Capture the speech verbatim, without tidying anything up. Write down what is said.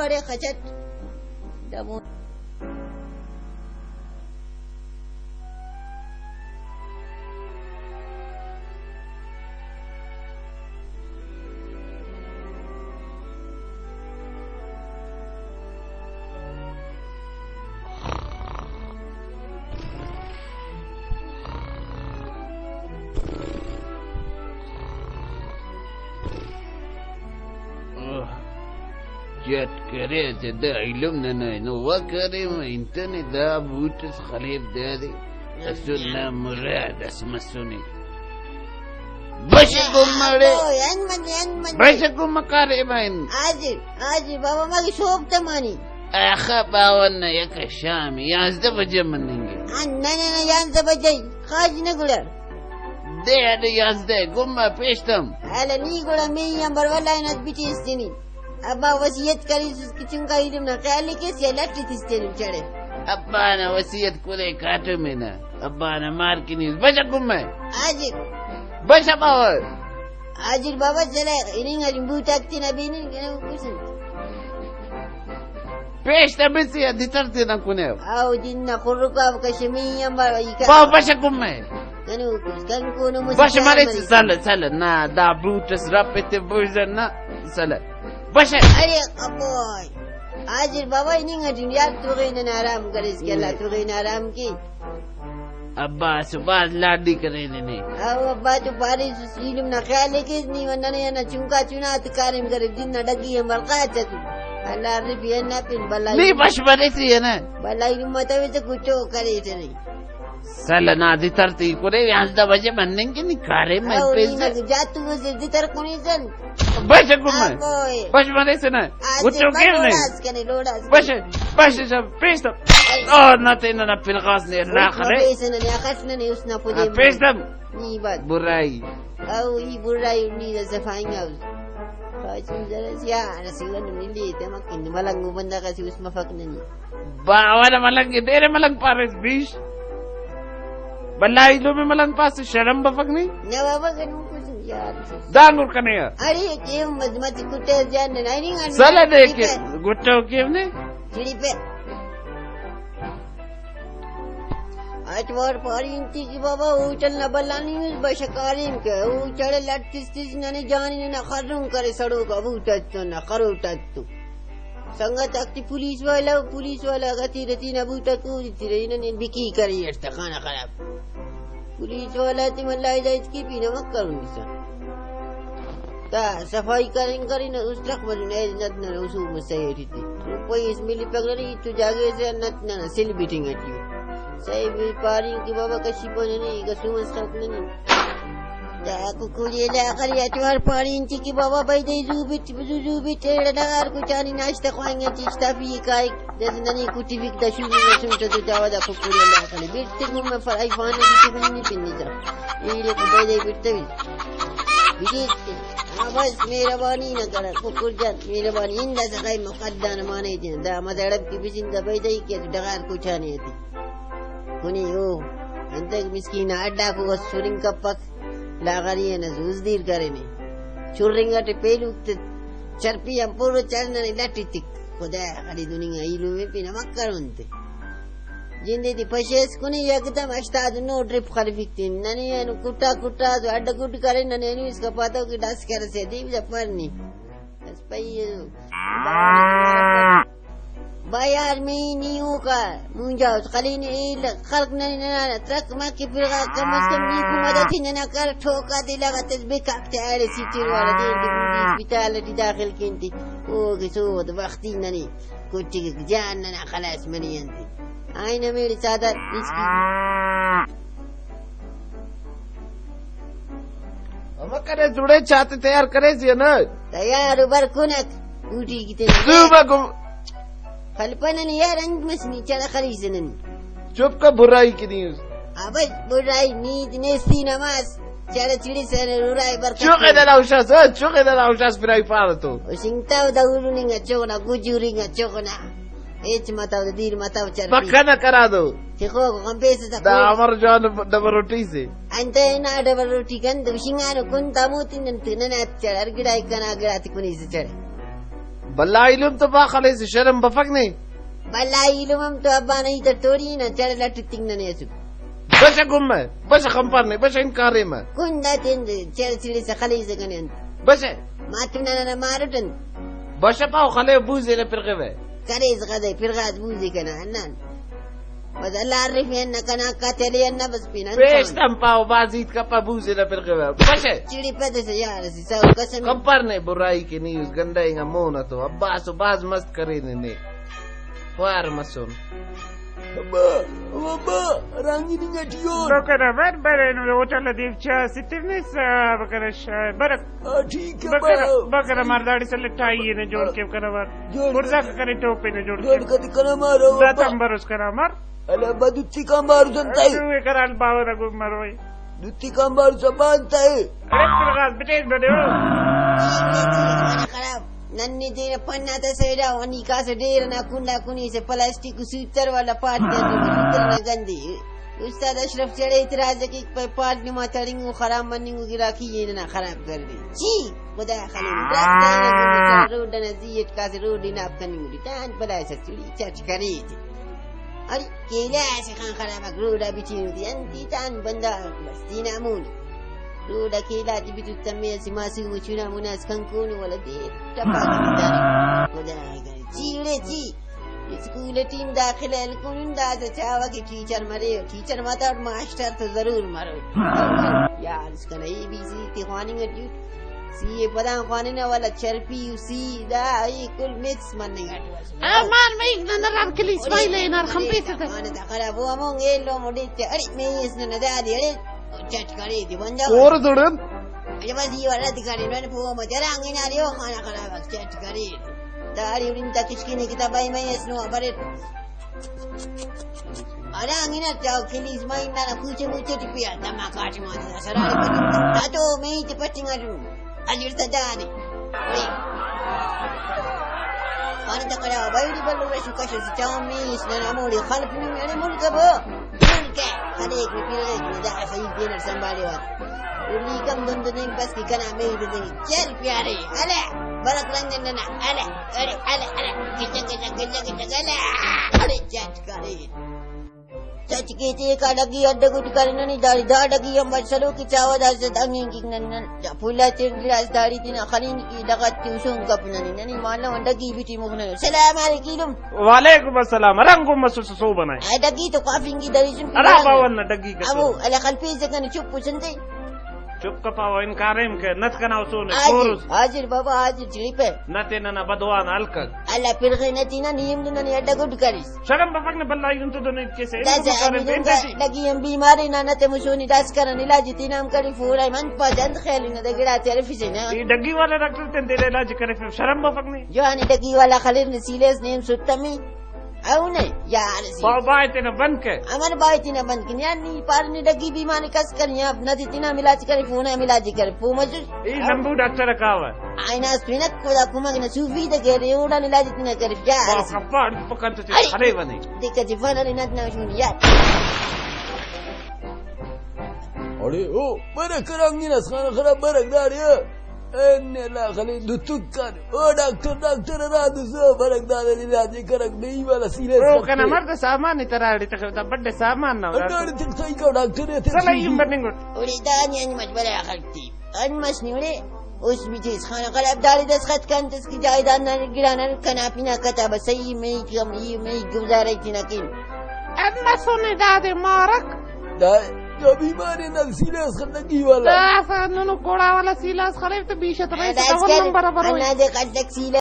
ارے خچٹ۔ دمو۔ جٹ کرے اسہ دا ایلم ننا اینو وا کریمہ انتنے دا بوٹ اس خلیب دادے۔ اسل نا مراد اس مسنے۔ بش گمڑے۔ او، انت منہ، انت منہ۔ بش گم کریمہ ان۔ حاضر، حاضر بابا، مگہ سوب تمانی۔ آخا باوہ نا یک شام یازدہ بجہ مننگ ء۔ آ، نہ، نہ، نہ، یازدہ بجہ ای، خاج نہ گڑا۔ دے اڈ یازدہ گم پیشتم۔ ہلہ نی گڑا می آن بر ولا انت بٹیس تنی۔ ابا وصیت کریسس کہ چنکا ایلم نا خیال ء کیس یا لٹ تس تینن چڑے۔ ابا نا وصیت کرے کاٹم نا۔ ابا نا مار کنی بش گم۔ حاضر۔ بش باوہ۔ حاضر بابا چلے، اننگ اٹ بوٹاک تینا بینن، گڑا او کسن۔ پیش تمسے آ دتر تینا کنے۔ او جن نا خرکا کشمی امبا ای کا۔ پاو بش کمے۔ کنو کس، کن کونو مسا بش مرے چائے سل، سل، نا، دا بوٹ اس رپ تے بوزن نا، سل۔ بش۔ ارے ابوئے۔ حاضر بابا اننگ اٹ یار تو غین آرام کریس کہ اللہ تو غین آرام کی۔ ابا اسہ بھاز لاڈی کرینے نے۔ او ابا تو پاریس ایلم نا خیال ء کیس نی و ننے انا چنکا چنا تے کاریم کرے دن نا ڈگی ہم برقا چتو۔ اللہ ربی انا پن بلا نی ایلم بش بریسی ہے نا۔ بلا ایلم متوی تے کچو کرے تے نہیں۔ سل نا دی ترتی کرے یازدہ بجے مننگ کہ نی کاریم میں او پیسے۔ نی جاتو سے دی تر کونی سن۔ بش گمہ۔ ابوئے۔ بش مریسہ نا۔ آ، گچو تے کیو نے۔ لوڑاس کنے، لوڑاس بش، کنے۔ بش جب پیش تم۔ او نہ تے نہ پلغاس نے لا خرے۔ پیش نہ نے، اخس نہ نے، اس نہ پجے آ، پیش تم۔ نی بات۔ برائی۔ او، ای برائی، نی دا صفائی نہ اس۔ خاصی ذرا سیا، رسیون ملی، تے مکن ملنگو بندہ کسی اس مفک ننی۔ باوہ نا ملنگ ء، دیرے ملنگ پاریس بیش۔ بھلا ایلم ء ملنگ پاس، شرم بفک نہیں؟ نہ بابا، گنو کچھ نہیں یار۔ دانگ اور کنے یار۔ ارے، کہ مت، مت کتے جان نہ، نہیں، نہیں، سلا دے کے ٹھیک ہے۔ گٹو کے نے؟ چڑی پہ۔ اچ وار پارینتی کہ بابا ہوٹل نا بھلا نہیں، بش کاریم کہ۔ او چڑے لٹ تس تس ننے جانی ننا خرن کرے سڑوک ابو ٹچ تو نہ، خرو ٹچ تو۔ سنگت آک تے پولیس والا، پولیس والا غا تیرہ تینا بوٹا کور ایترہ، ننے بکی کرے اٹ تا خانہ خراب۔ پولیس والا تے ملا ہدایت کے پینہ مک کرون بسا۔ تا صفائی کرین کرین اس ٹرک بلون اے نت نن اصول مسئلہ ٹی تے۔ روپئی اس ملی پک ننے تو جاگہ سے نت نن سل بیٹنگ اٹیو۔ صاحب پارین کہ بابا کشی پننے، گسومس خلق ننے۔ دا ککڑی لاغر یا چوار پاڑی انتی کہ بابا بھائی دے زو بت، زو، زو بت، ایڑا ڈغار کو چانی ناشتہ خوانگے چشتا پی کائک۔ دس ننی کٹی بک دا شروع میں سنٹا تو جاوا دا ککڑی لاغر۔ بت گم میں فرائی فانے بت گم نہیں پنی تا۔ ایڑے کو بھائی دے بت بھی۔ بجیت۔ ہاں بس مہربانی نہ کرا ککڑ جان، مہربانی۔ اندا سخائی مقدان مانے دین۔ دا مدڑب کی بزن دا بھائی دے کہ ڈغار کو چانے دی۔ کنے او انتئے مسکین آ اڈاکو اس سرنگ کپک، لاغری ئنا زوزدیر کرینے۔ چرنگ ئٹی پیلوک تے چرپی آن پورو چڑ ننے لٹ ایتک۔ خدایا خلیدن انگا ایلم ءِ پین امر کرون تے۔ جندے تے پشیس کنے یکدم ہشتاد نو ڈرپ خلفک تے۔ ننے اینو کٹا کٹا تو اڈ گڈ کرے، ننے اینو اسکا پاتو کہ ڈس کرسے دے بجا پر نی۔ بس پئی۔ با یار می نی اوکا مونجا اس خلین ایل خلق ننے ننا ترک ما کہ پرغا کم از کم نی کو مدد ہی ننا کر ٹھوکا دے لگا تس بے کاک تے ایڑے سیٹر والا دے دے بودی اسپتال ٹی داخل کین تے۔ او کہ سود وختی ننے کٹی جان ننا خلاص منی انتے۔ آئین میرے سادہ اسکی۔ ہمہ کنے جوڑے چاتے تیار کریس یا نہ؟ تیار بر کنک۔ اوٹی کتے۔ صوبہ کو۔ خلپنن یار انت مسنی چڑا خلیسنن۔ چپ کا برائی کی نہیں۔ ابے برائی نی نیستی نماز۔ چڑا چڑی سن رورائے برکات۔ چوکے دلا اوشاس، چوکے دلا اوشاس برائی پار تو۔ او سنگتا دا اولو ننگا چوکنا، گجو رنگا چوکنا۔ ہچ متو دیر متو چرپی۔ پکا نہ کرا دو۔ تخوک غم پیسہ تخوک۔ دا امر جان ڈبل روٹی سے۔ انت نا ڈبل روٹی کن تو شنگانو کن تا موتی نن تے ننا چڑ ہر گڑا کنا گڑا تے کنی سے چڑ۔ بھلا ایلم تو با خلیسہ، شرم بفک نے؟ بھلا ایلم ہم تو ابا نا ہیت اٹ توڑی نا، چڑ لٹ تنگ ننے اسو۔ بشہ گمہ، بشہ خمپار نے، بشہ انکارے مہ۔ کن دا تین چڑ سڑسہ خلیسہ کنے انت۔ بشہ۔ ماتم ننا ماروٹ انت۔ بشہ پاو خلے بوزے نہ پرغوہ۔ کریس غدے پرغاس بوزے کنا ہنان۔ بس اللہ عرفی ہنہ کنا کتلے ہنہ بس پین انت۔ پیش تم پاو بازیت کپا بوزے نہ پرغوہ۔ بشہ۔ چڑی پدسہ یار اسی سو قسم۔ خمپار نے برائی کے نیوز گنڈا انگا مون اتو۔ عباس و باز مست کرینے نے۔ خوار مسن۔ ابا، او ابا، رانگی ننگا ٹی اور۔ بکر امر برے نو ہوٹل دیو چا ستر نے سا بکر شاہ برک۔ آ، ٹھیک ہے، بکر، برو۔ بکر امر داڑی سلے ٹائی نے جوڑ کے کنا مار۔ جوڑ مرزا کے۔ کا کرے ٹوپے نے جوڑ جوڑ کے۔ کدی کنا مارو، دا ابا۔ تم بروس کنا مار۔ الا با دوتی کان بارو سنتائی۔ تو اے کرال باور اگو مروئی۔ دوتی کان بارو سبانتائی۔ اڑے پرغاس بٹیس بڈیو۔ خراب۔ نن نی تینا پن آتا سیڈا و نی کاسہ ڈیہہ نا کنڈا کنی سے پلاسٹک و سوتر والا پاٹ تینا سوتر نا گندی۔ استاد اشرف چڑے اعتراض کیک پائے پاٹ نما تڑنگو خراب مننگو گڑا کی اے ننا خراب کر دے۔ چی؟ خدا خلے۔ روڈ نا زی اٹ کاسہ روڈ نا کننگو تان پلاسٹک چڑی چٹ کرے تے۔ اڑے کیلہ اسہ خان خراباک روڈ آ بچینو تے انت ایتان بندغ بس تینا مون۔ روڈ آ کیلہ تے بتو تمے اسہ معصوم ء چنا منا اس کنکونو ولدا دے ٹپا کتانے۔ خدا ء کرے۔ چی اڑے چی؟ اسکول ٹیم داخلہ ہلکنن داسہ چاوہ کہ ٹیچر مرے، ٹیچر متوٹ ماسٹر تو ضرور مرو۔ یار اس کنا اے بی سی تے خواننگ اٹی اٹ۔ سی اے پدان خواننہ ولدا چرپی و سی دا اے کل مکس مننگ اٹ۔ آ، مان مئیک نن ہرار کلی اسماعیل ء ہنار خمپیسہ تہ۔ خانہ تا خراب او ہمون ایلو مڈی تے اڑے مئی اس نن دادی اڑے چٹ کرے دی بندہ۔ اور زڑن۔ اے بس یہ ورد کرے نن پو مجرانگ ہنار یو خانہ خراب چٹ کرے۔ داڑی اڑین تا کچکینی کتاب آئی مئی اس نو برے۔ ہرانگ ہنار چاو کلی اسماعیل ننا کوچے موچے ٹی پیا دھماکہ ٹی ماتے سرارے پٹنگ تا تو مئی تے پٹنگ اٹو۔ الیر تا دادے۔ اوئے۔ پانی تا کڑا بایوری بلو رشو کشو سے چاؤ میس نن ہموڑے خلپ نی میڑے ملک بو۔ ملک ہے۔ خلیق نی پیرغیک نی دا صحیح دینر سنبھالے وار۔ اولی کم دن دن بس کی کنا میڑے دن چل پیارے۔ الے۔ برک رنگ ننا۔ الے۔ الے۔ الے۔ الے۔ گچا گچا گچا گچا الے۔ الے۔ چٹ کرے۔ چچ کے تے کا ڈگی اڈ گڈ کرے ننی داڑی دا ڈگی ہم بچ سلو کہ چاوہ داسہ دنگین کیک نن نن۔ پھلا تین گڑاس داڑی تینا خلین کی ڈغت تے ہشون کپ ننی۔ ننی مالو ڈگی بیٹی مخ ننی۔ سلام علیکم۔ وعلیکم السلام۔ رنگ گم مسوس سوب نائے۔ اے ڈگی تو کافین کی دریسن۔ ارا باون نا ڈگی کسو۔ ابو، الا خلپی سے کنے چپ پوچھن تے۔ چپ کپاوہ، انکاریم کہ نت کنا ہسونے، حاضر، کورس۔ حاضر بابا، حاضر، چڑی پہ۔ نت ننا بدوا نا ہلکک۔ اللہ پرغے نتی نا نیم دو ننے اڈا گڈ کریس۔ شرم بفک نے بھلا ایدن تو دنے کیسے، داسہ علم کاریم آمین پین دنکا تیٹی۔ لگی ہم بیمارے نا نت مسونی داس کرن علاج تینا ہم کری فورا من پا جند خیال نہ دے گڑا تے الفی سے نا۔ ای ڈگی والا ڈاکٹر تین تیرے علاج کرے، شرم بفک نے۔ جوانی ڈگی والا خلیر نے سیلیس نیم ستمی۔ او نے، یار سی۔ با-، بائے تینا بند کے۔ امر بائے تینا بند کے۔ یار نی پار نی ڈگی بیمار کس کر، یا نہ تے تینا علاج کرے، فون علاج کرے، پو مجو۔ ای لمبو ڈاکٹر کاوہ۔ آئینا اس پینک خدا کمک نہ صوفی دے گرے، اوڑا علاج تینا کرے، یار سی۔ کپاڑ پکن تو چے ارے۔ کھڑے بنے۔ دیکھ جی فن علی نہ نہ شون یار۔ اڑے او، برک رنگین اس خان خراب برک داڑے۔ اے نے لا خلی دتک کر۔ او ڈاکٹر، ڈاکٹر را دسو، برک داڑے علاج کرک نہیں والا سیریس او کنا کرتے۔ مرد سامان تراڑے تخ، دا بڑے سامان نا۔ انداڑے تک صحیح کا ڈاکٹر ہے، تیرے سلا صحیح۔ ایم بننگوٹ۔ اوڑے دا نی انج مچ بلے آخر تی۔ انت مس نی اوڑے، اس بیچے اس خانہ خراب داڑے دستخط کنتس کہ جائیداد نا گڑا نا کنا پنا کتا بس صحیح مئی کم، ای مئی گزارہ تینا کین۔ انت مسنے دادے مارک۔ دا، دا بیماری نا سیریس خلنگی والا۔ دا اسہ ننو گھوڑا والا سیلاس خلیو تو بیشت رئیس دا ڈبل اسکر نمبر آ بروئی۔ انا دے خلک سیلا